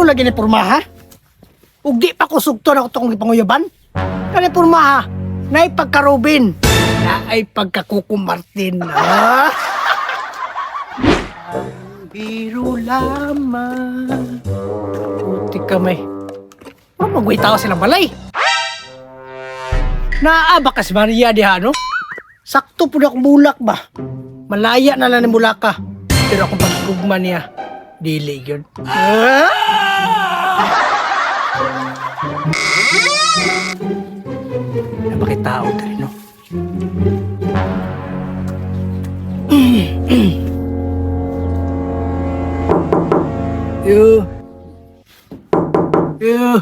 lagi ni pormaha. Ug di pa ko sugton ako tong gipanguyaban. Kani pormaha, naay pagka-Robin, naay pagka-Coco Martin. Ah? Ang biro lamang. Puti kamay. Ano magway tao silang balay? Naa ba ka si Maria diha, no? Sakto po na akong bulak ba? Malaya na lang ni bulaka. Pero akong pagkugma niya, dili yun. Ah! Napakitao diri, no? Yo. Yo.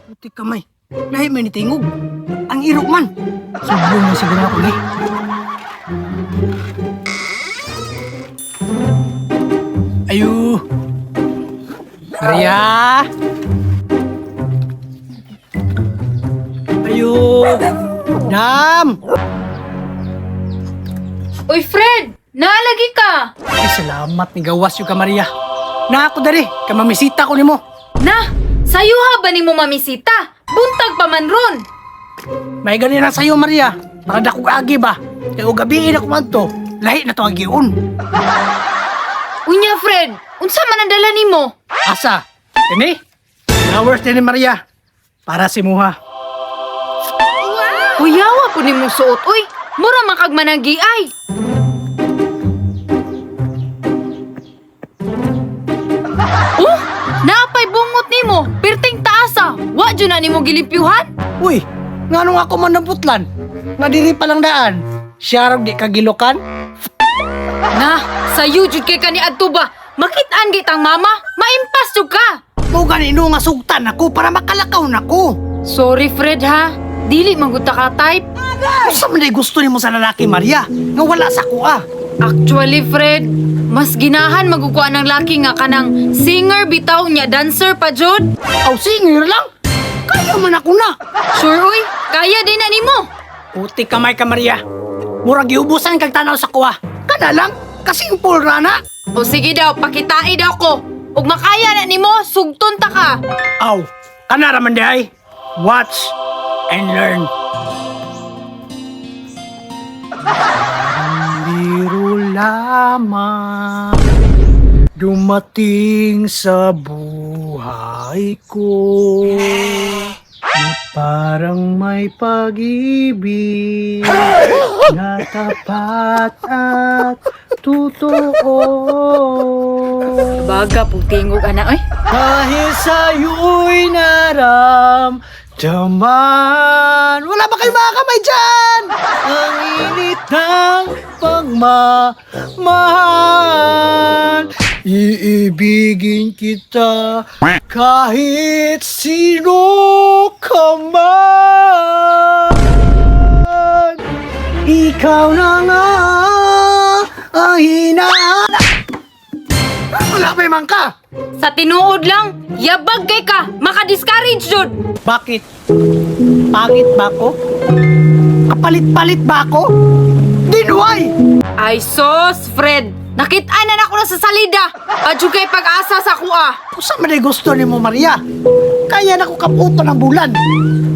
Puti kamay. Lahi may nitingog. Ang irok man. Sobrang na siguro ako ni. Ayo. Maria. Ayo. Dam. Uy, Fred! Naalagi ka! Ay, salamat ni gawas yung ka Maria. Na ako dari, kamamisita ko nimo. Na! Sayuha ba ni mo mamisita? Buntag pa man ron! May gani na sa'yo, Maria. Para dakog agi ba? Kaya og gabiin ako man to, lahi na to agiun. Unya, Fred! Unsa man ang dala nimo? Asa? Ini? Flowers din ni Maria. Para si Muha. Kuyawa po nimo suot, uy! Mura man kag managi ay! Oh! Naapay bungot nimo! Pirting taasa! Wa jud na nimo gilimpyuhan? Uy, nganong ako man naputlan? Nga diri palang daan. Siya raw di kagilokan? Na, sayo jud kay kani adto ba? Makit-an gitang mama, maimpas jud ka. Mo gani no nga sugtan ako para makalakaw nako. Sorry Fred ha, dili man gud ta ka type. Unsa man day gusto nimo sa lalaki, Maria? Nga wala sa kuha. Actually Fred, mas ginahan magukuha ng laki nga kanang singer bitaw niya dancer pa jud. Aw, singer lang. Kaya man ako na. Sure uy, kaya din na nimo. Puti kamay ka, Maria. Murag giubusan kag tanaw sa kuha. Kana lang, kasimple ra na. O sige daw, pakitai daw ko. Ug makaya na nimo, sugton ta ka. Aw, kana ra man di ay. Watch and learn. Biro lamang dumating sa buhay ko na parang may pag-ibig na tapat at totoo. Baga po tingog ana oy. Dahil sa'yo'y naramdaman. Wala ba kayong mga kamay dyan? Ang init ng pagmamahal. Iibigin kita kahit sino ka man. Ikaw na nga ang hinahanap. Wala pa yung mangka! Sa tinuod lang, yabag kay ka, maka-discourage jud. Bakit? Pangit ba ako? Kapalit-palit ba ako? Dinway! Ay sos, Fred. Nakit-an na nako na sa salida. Padyo kay pag-asa sa kuha. Usa man ay gusto nimo, Maria. Kaya na ko kaputo ng bulan.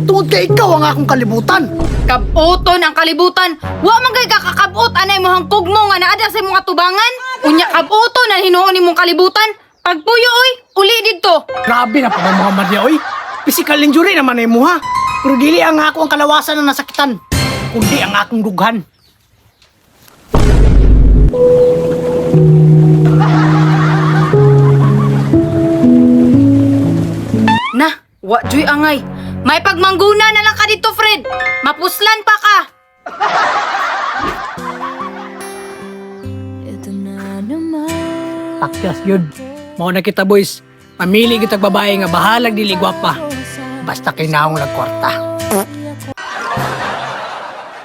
Tungod kay ikaw ang akong kalibutan. Kabuton ang kalibutan. Wa man kay kakakabot anay mo hangkog mo nga naada sa imong atubangan. Unya kabuton ang hinuon nimong kalibutan. Pagpuyo oy, uli didto. Grabe na pa mga Maria, oy. Physical injury naman ay mo, ha? Pero dili ang ako ang kalawasan na nasakitan, kundi ang akong dughan. Na, wa juy angay. May pagmangguna na lang ka dito, Fred. Mapuslan pa ka. Ito na naman. Pakyas yun. Mao na kita, boys. Mamili kitag babae nga bahalag dili gwapa. Basta kay naong nagkwarta.